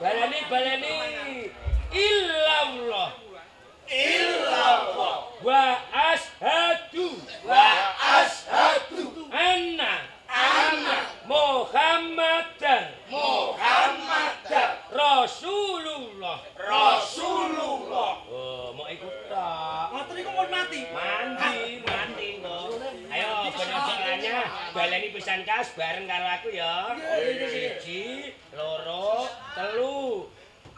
Baleni baleni. Illallah. Illallah. Wa ashadu. Wa ashadu. Anna. Anna. Muhammadan. Muhammadan. Rasulullah. Rasulullah. Oh, mau ikut tak? Ngoten niku mun mati. Mandi, mati kok. Ayo ben aja lanyah, baleni pisan kas bareng karo aku ya. 1, 2, 3.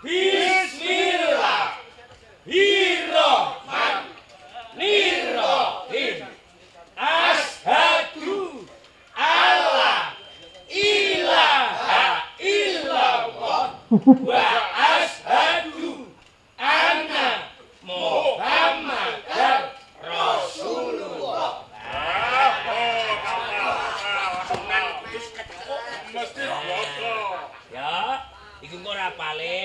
Bismillah. Birrohman. Nirrohim. Ashadu alla ilaha illallah wa ashadu anna Muhammadar Rasulullah. Sunan Kudus ketekuk Mesti boto. Ya, iku engko rapale,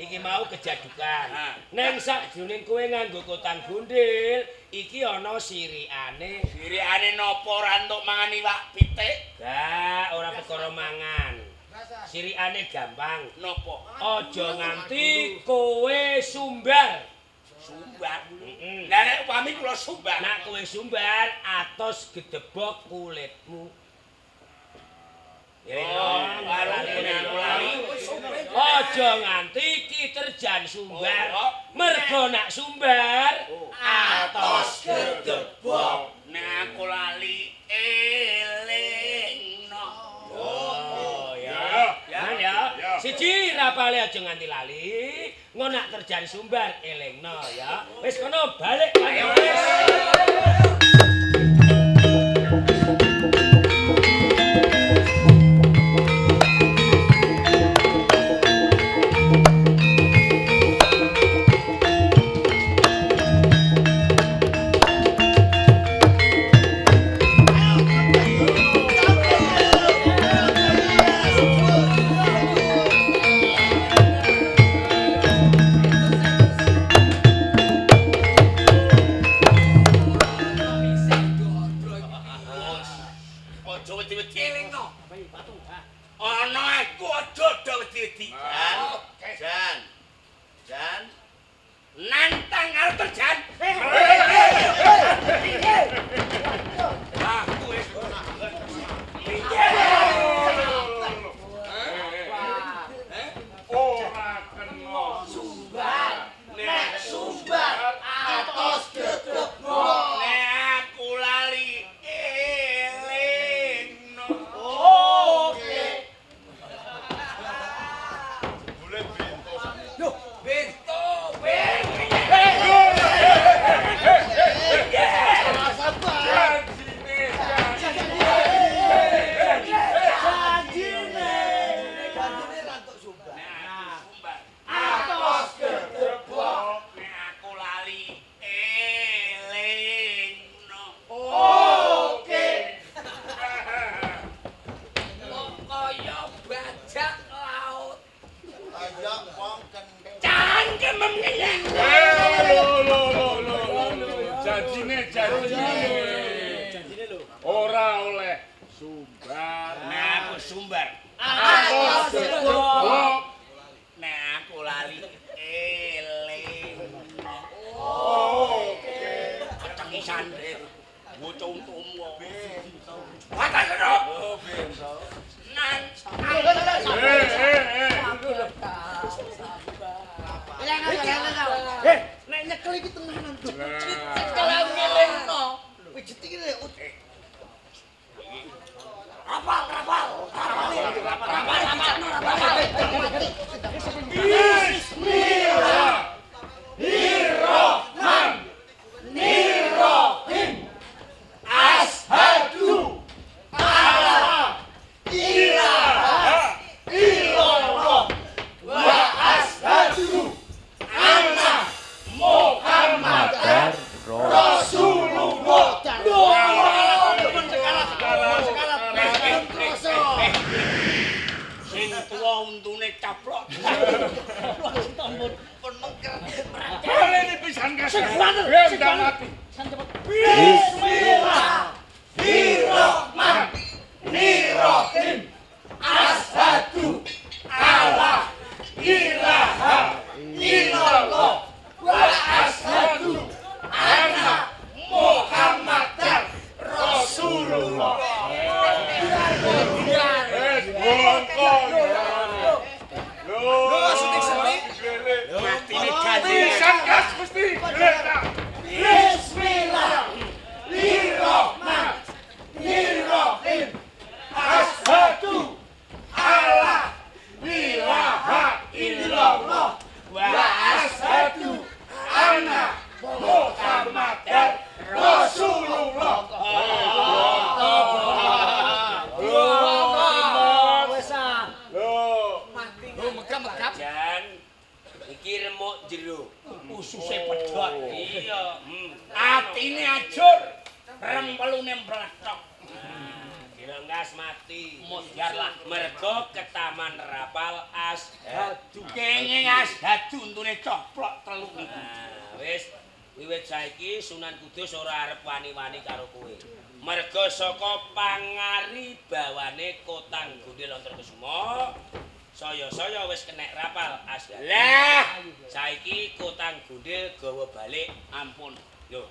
iki mau kejadukan. Neng sakjroning kowe nganggo kotang gundil, iki ana sirikane. Sirikane napa ora entuk mangan iwak pitik? Gak, ora perkara mangan. Sirikane gampang. Napa? Aja nganti kowe sumbar. Sumbar. Heeh. Lah nek upami kula sumbar, Nek kowe sumbar, atos gedebok kulitmu. Ya, Oh, lali. Aja nganti kiterjan sumbar. Mergo nak sumbar atos gedebok. Nek aku lali elingno. Oh ya. Ya ya. Siji rapale aja nganti lali. Engko nak terjan sumbar elingno ya. Wis kono balik. Ayo wis. Mem ngeyek. Lho lho lho lho. Janjine janjine. Janjine lho. Ora oleh sumbar. Nah aku sumbar. Aku goblok. Nah aku lali eling. Oke. Kecengisan. Bocah untumu. Patah kena. Nan. Eh, nek nyekel iki tenanan to. Cekel ngelingno. Pijet iki lho. Rapal, rapal. Rapal, rapal, rapal. Bismillahirrahmanirrahim. Ashadu alla ilaha illallah wa ashadu anna Muhammadar Rasulullah. Sing tuwa untune caplok. Pun mengker. Baleni pisan kas. Sing banter, sing banter. mati. San cepet. Bismillahirrahmanirrahim. Ashadu alla ilaha illallah wa ashadu anna Muhammadar Rasulullah. Wes bongko. Lho, setik-setik. Matine ganti. Pisan kas mesti gletak. Bismillahirrahmanirrahim. Ashadu alla ilaha illallah wa ashadu anna Muhammadar Rasulullah. Wes ah. Lho, Lho megap-megap. Jan iki remuk jero. Ususe pedhot. Iya, Atine ajur, rempelune mlethok. Direnggas mati. Modar lah. Mergo ketaman rapal ashadu. Kenging ashadu untune coplok telu niku. Nah, wis wiwit saiki Sunan Kudus ora arep wani-wani karo kowe. Mergo saka pangaribawane Kotang Gundil Antarkusuma, saya-saya wis kenek rapal ashadu. Lah, Saiki Kotang Gundil gawa balik. ampun. Lho,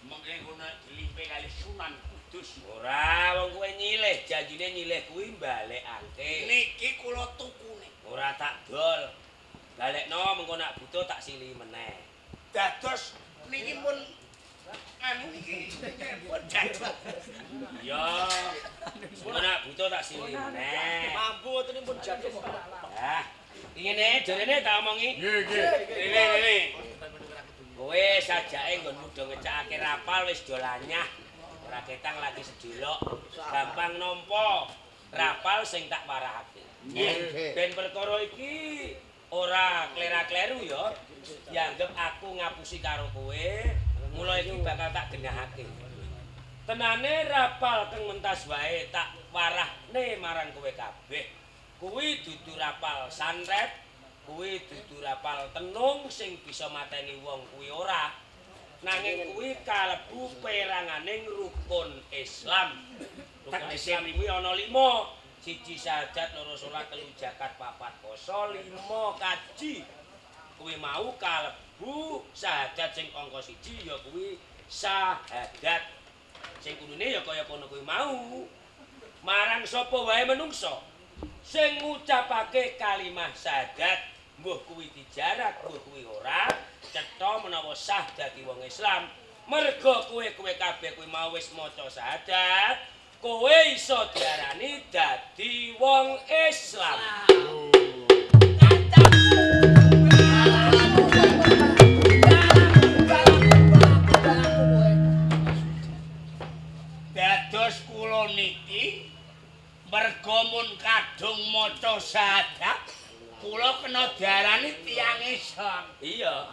Mengke ngono dilimpe kali Sunan Kudus. ora wong kowe nyilih, janjine nyilih kuwi balekake. Niki kula tukune. Ora tak dol. Balekno mengko nak butuh tak sili meneh. Dados niki pun anu niki pun dados. Iya. Mengko nak butuh tak sili meneh. Mampu ngoten pun jatuh kok. Ah, ngene jarene tak omongi. nggih nggih. Rene rene. Kowe sajake nggonmu do ngecakake rapal wis do lanyah. Ora ketang lagi sedelok. Gampang nampa rapal sing tak warahake. Nggih. Ben perkara iki ora klera-kleru ya. Dianggep aku ngapusi karo kowe, mula iki bakal tak genahake. Tenane rapal keng mentas wae tak warahne marang kowe kabeh. Kuwi dudu rapal santet, kuwi dudu rapal tenung sing bisa mateni wong kuwi ora. Nanging kuwi kalebu peranganing rukun Islam. Rukun Islam kuwi ana 5. 1 syahadat, 2 salat, 3 zakat, 4 poso, 5 kaji. Kuwi mau kalebu syahadat sing angka 1 ya kuwi syahadat. Sing kudune ya kaya kono kuwi mau. Marang sapa wae menungso sing ngucapake kalimah syahadat, mbuh kuwi dijarak, mbuh kuwi ora, cetha menawa sah dadi wong Islam. Mergo kowe-kowe kabeh kuwi mau wis maca syahadat, kowe iso diarani dadi wong Islam. Dados kula niki merga mun kadung maca syahadat, kula kena diarani tiyang Islam. Iya.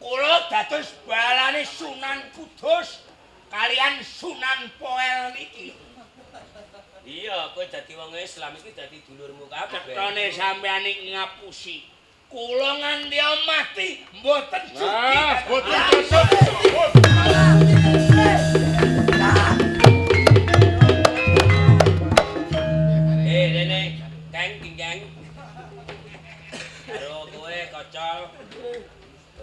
Kula dados balane Sunan Kudus kalian Sunan Poel niki. Iya, kowe dadi wong Islam iki dadi dulurmu kabeh. Cetane sampeyan iki ngapusi. Kula nganti mati mboten sudi. Ah, boten cocok. Rene, keng kingkeng. Karo kowe kocol.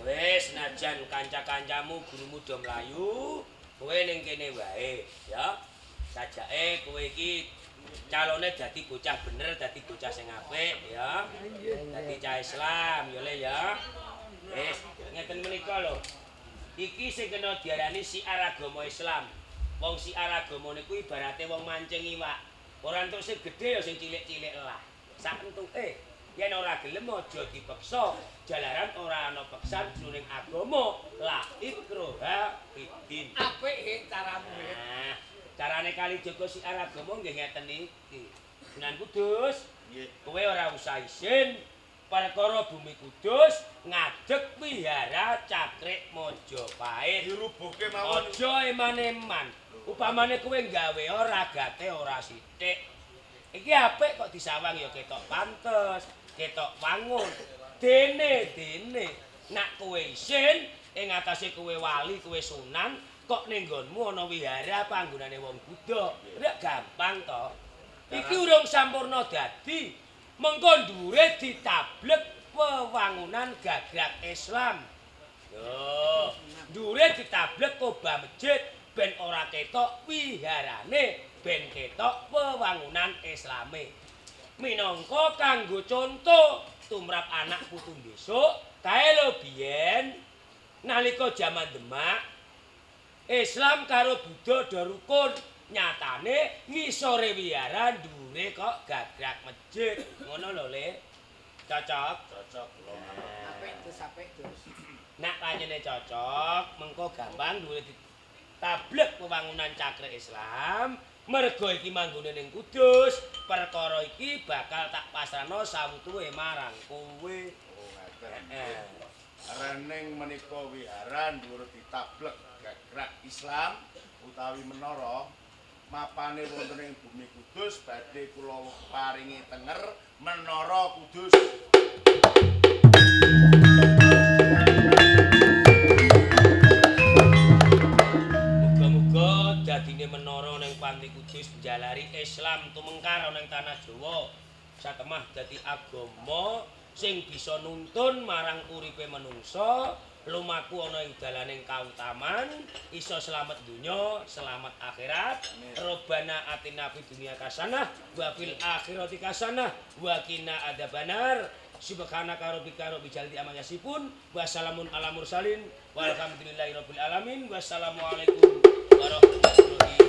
Wis najan kanca-kancamu gurumu do mlayu, kowe ning kene wae, ya. Sajake kowe iki calone dadi bocah bener, dadi bocah sing apik, ya. Dadi cah Islam, ya Le ya. Wis, ngeten menika lho. Iki sing kena diarani siar agama Islam. Wong siar agama niku ibarate wong mancing iwak. Ora entuk sing gedhe ya sing cilik-cilik lah. Sak entuke. Yen ora gelem aja dipeksa. Jalaran ora ana peksan jroning agama. La ikroha fiddin. Apik he caramu he. Nah, carane Kalijaga siar agama nggih ngeten iki. Sunan Kudus, Nggih. kowe ora usah isin. Perkara bumi Kudus ngadeg wihara Cakrik Majapahit. Dirubuhke mawon. Aja eman-eman. Upamane kowe gawe ragate ora sithik. Iki apik kok disawang ya ketok pantes, ketok wangun. Dene nak kowe isin ing atase kowe wali, kowe sunan, kok ning nggonmu ana wihara panggonane wong Buddha. Rak gampang to. Iki urung sampurna dadi. Mengko dhuwure ditablek wewangunan gagrak Islam. Yo, dhuwure ditablek kobah masjid ben ora ketok wiharane, ben ketok wewangunan Islame. Minangka kanggo conto tumrap anak putu besok, kae lho biyen nalika jaman Demak Islam karo Buddha do rukun. Nyatane ngisore wihara dhuwure kok gagrak masjid. Ngono lho, Le. Cocok? Cocok kula. Apik dus, apik dus. Nak panjenengan cocok, mengko gampang dhuwure ditablek wewangunan cakrik Islam. Mergo iki manggone ning Kudus, perkara iki bakal tak pasrahno sawutuhe marang kowe. Oh, ngaten. Rening menika wihara dhuwur ditablek gagrak Islam utawi menara mapane wonten ing bumi Kudus badhe kula paringi tenger Menara Kudus. Muga-muga dadine menara ning Panti Kudus njalari Islam tumengkar ana ing tanah Jawa. Satemah dadi agama sing bisa nuntun marang uripe menungsa, lumaku ana ing dalaning kautaman, iso slamet donya, selamat akhirat. Robbana atina fid dunya hasanah wa fil akhirati hasanah wa qina adzabannar. Subhanaka rabbika rabbil izzati amma yasifun wa salamun ala mursalin walhamdulillahirabbil alamin. Wassalamualaikum warahmatullahi.